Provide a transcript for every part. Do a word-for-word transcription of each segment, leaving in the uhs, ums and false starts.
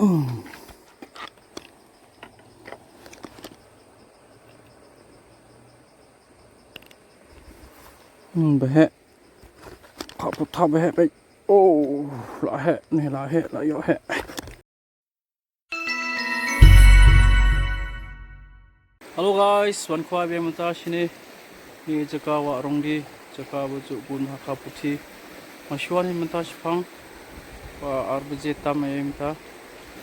Hmm, ba heh. Kha put tha ba heh peit. Oh, la heh, ne la heh, la ïoh heh. Hello guys, wan khwai biang mynta shane. Ni jaka Wah Rongdi, jaka ba ju bun ha kha puthi. Nga shu wan hi mynta shipang. Ba ar baje tam ïa mynta.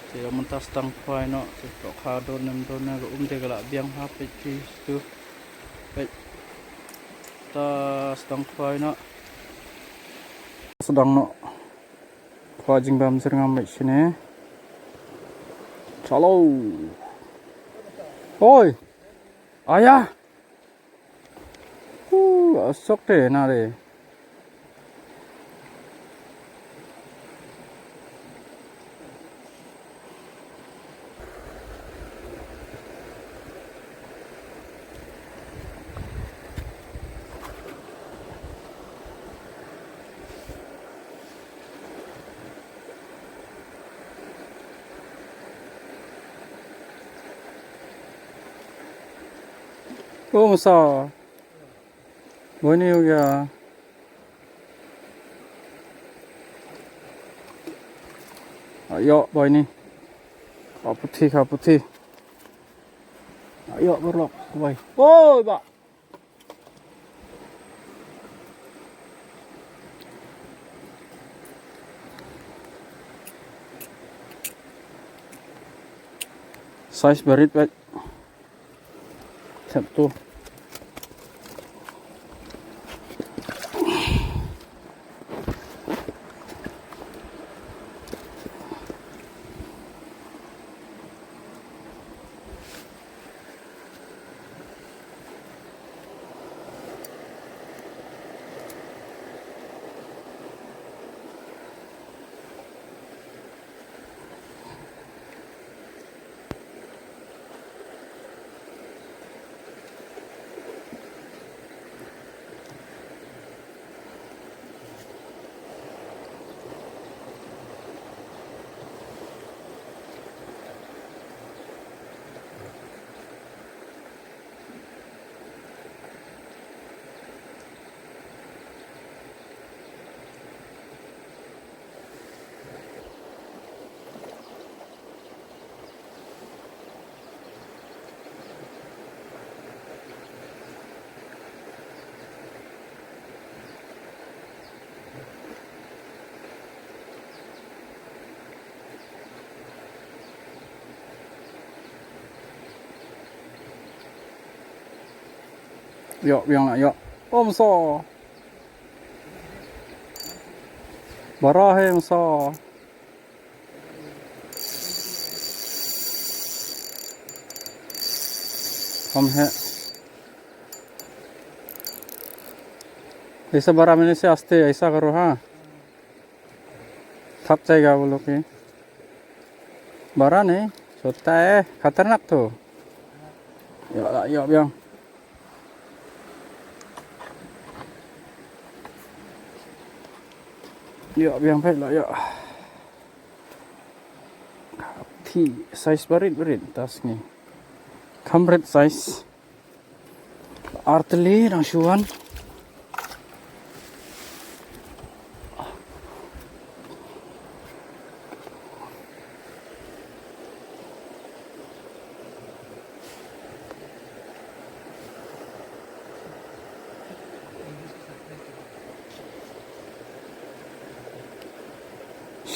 Te mynta sdang khwai noh, te to kha don nem don ne, ka um te ka la biang ha peit phi tu. Peit. Ta sdang khwai noh. Sdang noh. Khwai jingbam jyrngam beit shane. Chalo. Oi. Aya. Hu, asok te na re. Oh, masa. Boi ni ho gaya. Ayo, boi ni. Kha puthi, kha puthi. Ayo, berlok, boi. Oh, ba. Size barit, boi. Thep tu. Ïoh biang la ïoh. Om so. Bara he om so. Om he. Aisa bara maine se aste aisa karo ha. Thak jayega wo lok hi. Bara nahi, chota hai, khatarnak to. Ïoh la ïoh biang. Ïoh biang peit la ïoh. Kha puthi size barit barit ta sngi. Kham rit size. Artylli nang shu wan.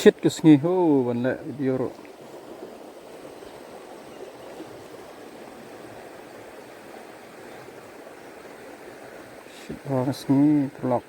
Shit ka sngi ho ban leh video ruh. Shit ho ka sngi paralok.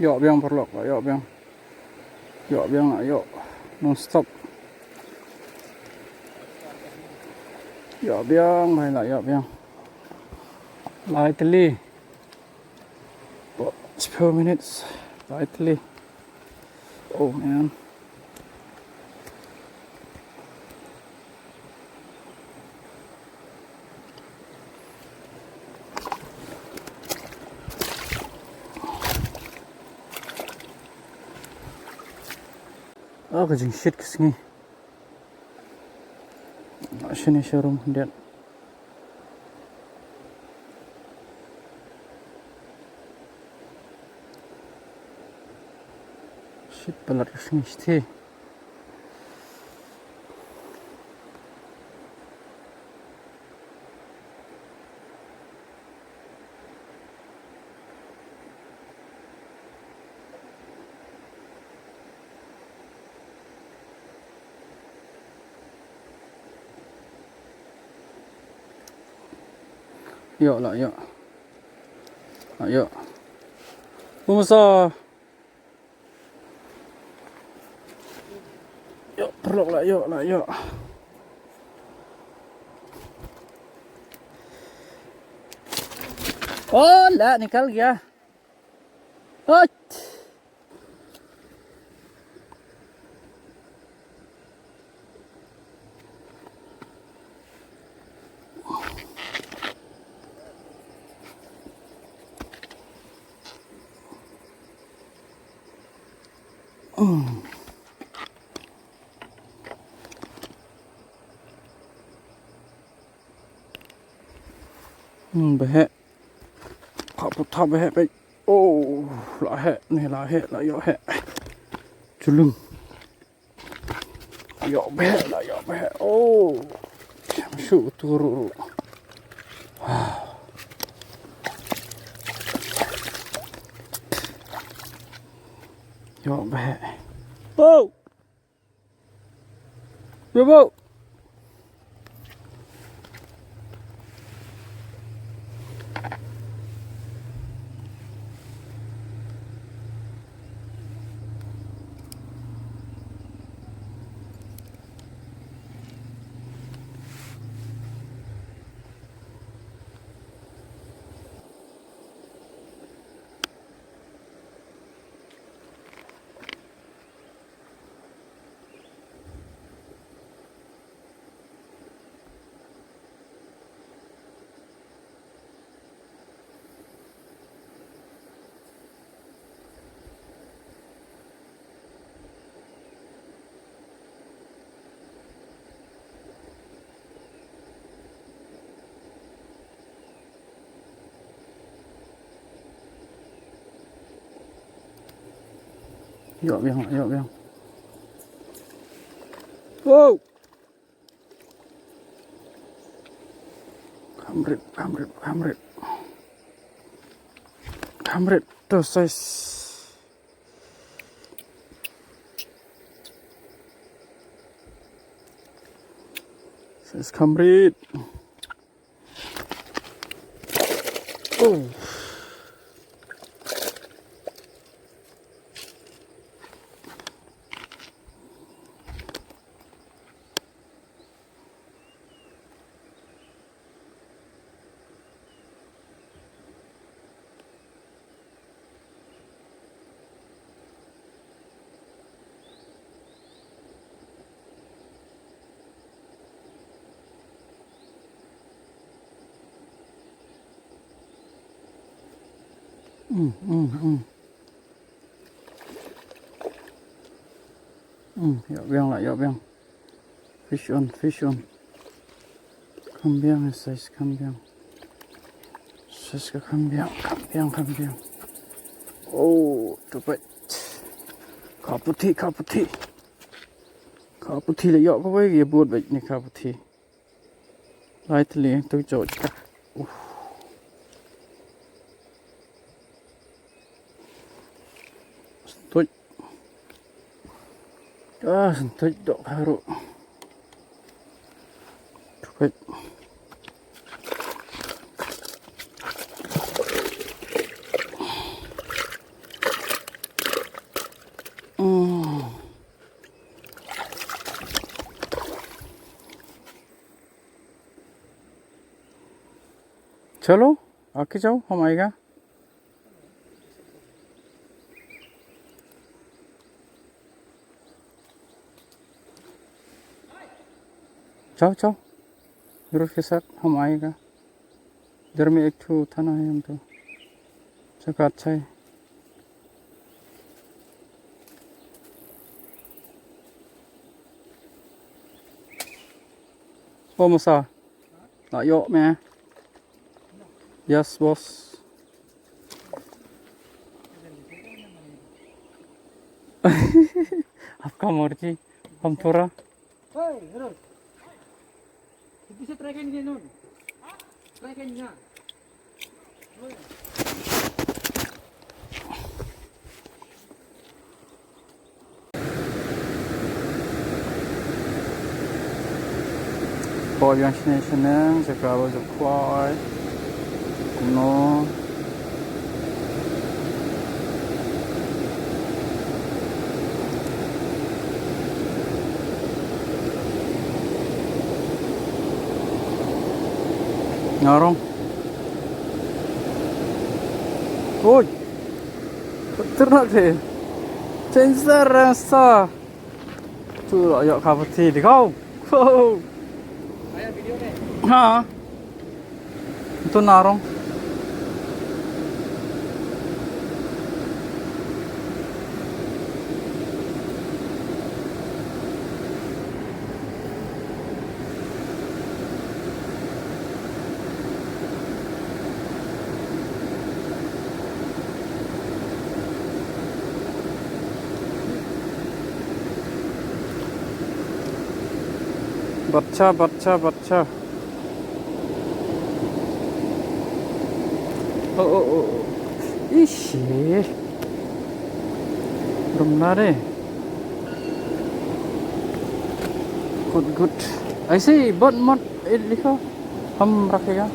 Ïoh biang paralok, ïoh biang. Ïoh biang, ïoh. Non stop. Ïoh biang, bhai, la ïoh biang. Lai tylli. Four minutes. Lai tylli. Oh man. Oh, ka jingshit ka sngi. Shane showroom khyndiat. Shit palat ka sngi shatei. Ïoh la ïoh. La ïoh. Bumsa. Ïoh, paralok, la ïoh, la ïoh. Oh, la nikal gaya. Oh. Hmm, ba heh. Ka puta ba heh peit. Oh, la heh, ne la heh, la ïoh heh. Julung. Ïoh ba heh, la ïoh ba heh. Oh. Shu tu ru ru. Ïoh ba heh. Oh. Ïoh ba. Ïoh biang, ïoh biang. Wow. Kham rit, kham rit, kham rit. Kham rit, to size. Size kham rit. Oh. Mm, mm, mm. Mm, ïoh biang la, ïoh biang. Fish on, fish on. Kham biang, size kham biang. Size ka kham biang, kham biang, kham biang. Oh, to peit. Ka puthi, ka puthi. Ka puthi la ïoh kawei, ïa bud beit ne ka puthi. Lai tylli, to jot ka. Uh. Sngewthuh. Ah, sngewthuh doh ka ruh. Sngewthuh. Hmm. चलो, आके जाओ, हम आएगा। जाओ, जाओ, हीरो के साथ हम आएगा। इधर में एक ठो थाना है हम तो। जगह अच्छा है। ओ मसा, ना यो में। Yes, boss. आपका मर्जी, हम थोड़ा Hey, Herod. Hindi siya try kayo niya nun. Try kayo niya. Poi yang sini seneng, sekarang sekwai. No. Ngarong. Oi. Ternak deh. Sensor rasa. Tu lah yok kapati di kau. Wow. Ha. Itu narong. Bacha, bacha, bacha. Oh, oh, oh, oh. Ish. Belum lari. Good, good. I see, bot mod, eh, likho. Hum rakhega.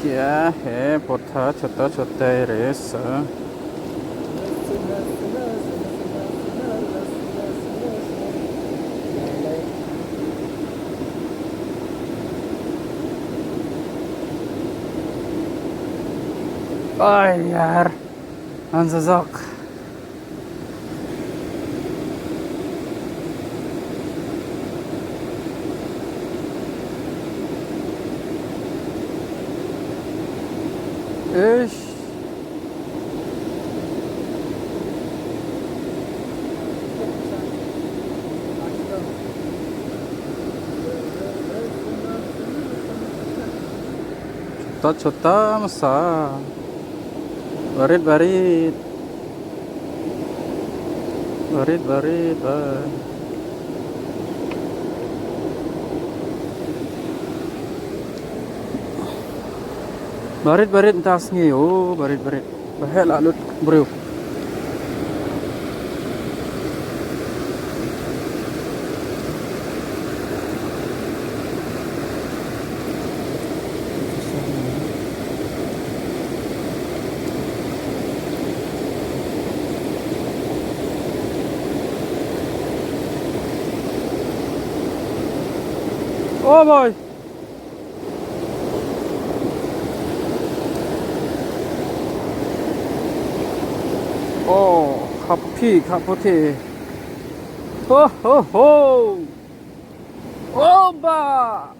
क्या है पता छोटा छोटा ही रेस। Ay, yar. Anzazok. Ish. Chota chota masa. Barit barit. Barit barit ba. Barit barit ntas ngi, oh, barit barit. Bahel alut breu. Oh boy. Oh, happy, happy. Oh, ho, ho. Oh, ba.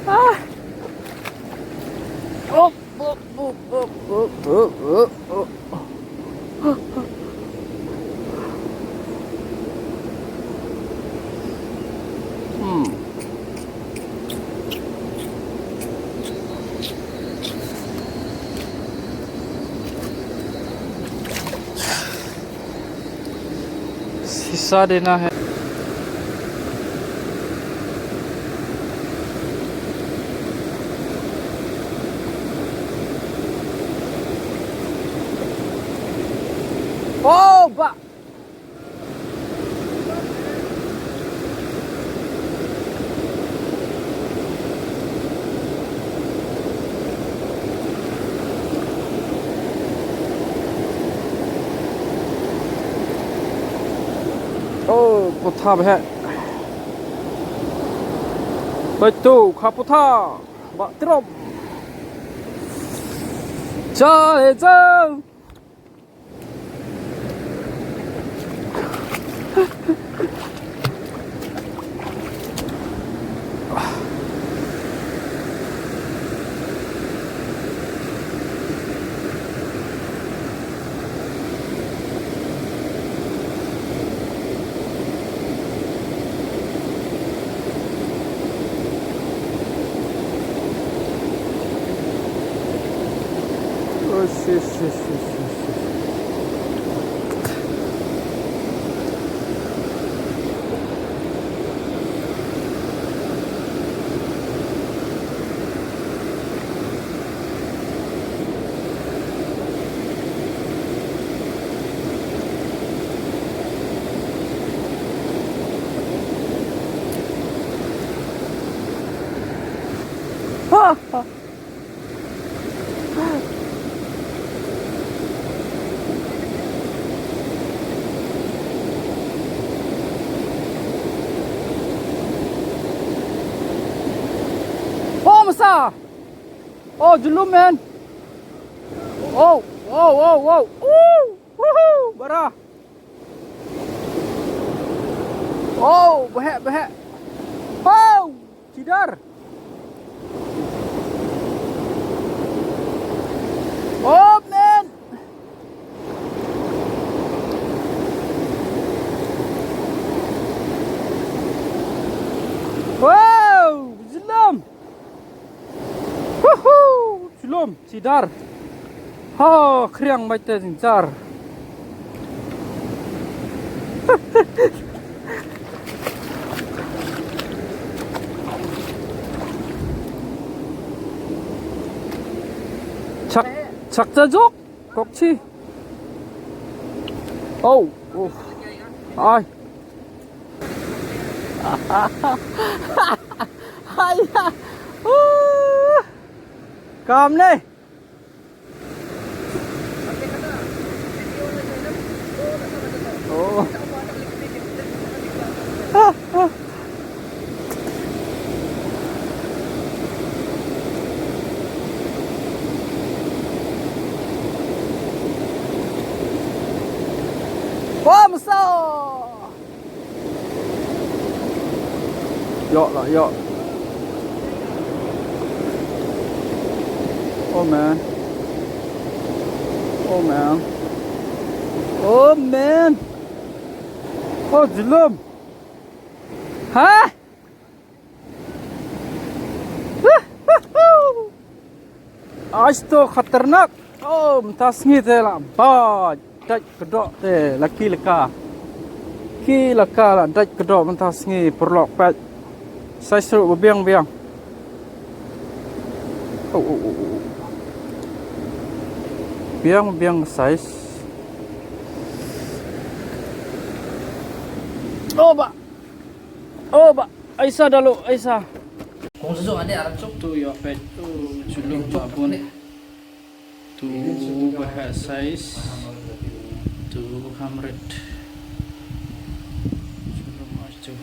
Ah. Oh, oh, oh. Hmm. Sisa dena hai. Putha bhek. Peit tu, kha putha. Ba trom. Cha e cha. Oh, masa. Oh, jyllum, man. Oh, oh, oh, oh. Woo! Woohoo! Bara. Oh, bahek, bahek. Oh, cidar. Oh, man. Wow, jyllum. Woohoo! Jyllum, cidar. Ha, khriang beit te jynjar. Chak, chak cha jok. Kokchi. Oh, oh. Ai. Ai. Uh. Kam ne. Oh. Wah, masa. Ïoh lah, ïoh. Oh man. Oh man. Oh man. Oh, jyllum. Ha? Ais to khatarnak. Oh, mynta sngi te la ba dait kdoh te la ki laka. Ki laka la dait kdoh mynta sngi, paralok, peit. Sai sruh ba biang biang. Oh, oh, oh, oh. Biang biang size. Oh, ba. Oh, ba, aisa dalu, aisa. Kong susu ade arak chok. Tu ïoh peit, tu jyllum ba bun. Tu bahek size. Tu hamrit. Jyllum astu.